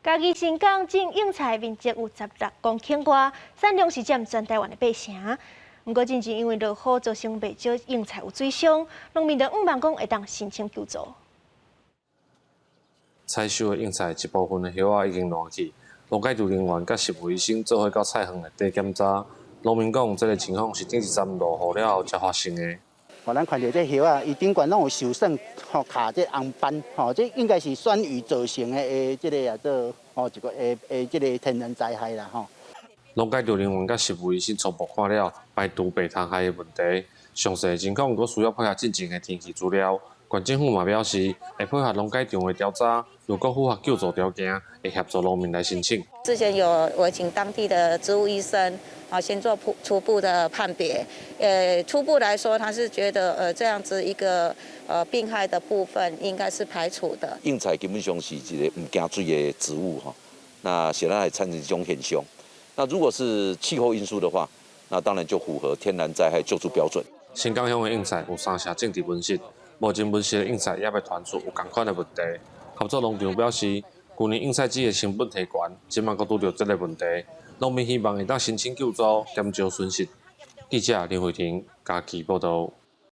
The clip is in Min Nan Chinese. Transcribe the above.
嘉義新港種蕹菜面積有16公頃外，產量是佔全台灣的八成。毋過，進前因為落雨造成袂少蕹菜有水傷，農民就向望講會當申請救助。採收的蕹菜一部分的葉仔已經爛去，農改場人員佮食物醫生做伙到菜園內底檢查。農民講，這个情況是頂一站落雨了後才發生的。予咱看著這葉仔，伊頂懸攏有受損，吼卡這紅斑，吼，這應該是酸雨造成的，的這个啊做吼一個的的這个天然災害啦，吼。農改場人員佮食物醫生初步看了，排除白蟲害的問題。詳細情況閣需要配合進前的天氣資料。縣政府嘛表示，會配合農改場的調查，如果符合救助條件，會協助農民來申請。之前有我請當地的植物醫生啊，先做初步的判別。初步來說，他是覺得這樣子一個病害的部分應該是排除的。蕹菜基本上是一个毋驚水的植物哈，那顯然會產生這種現象。那如果是氣候因素的話，那當然就符合天然災害救助標準。新港鄉的蕹菜有三成種佇溫室，目前溫室的蕹菜猶未傳出有仝款的問題。合作農場表示，舊年蕹菜籽的成本提懸，這馬閣拄著這个問題，農民希望會當申請救助，減少損失。記者林慧婷嘉義報導。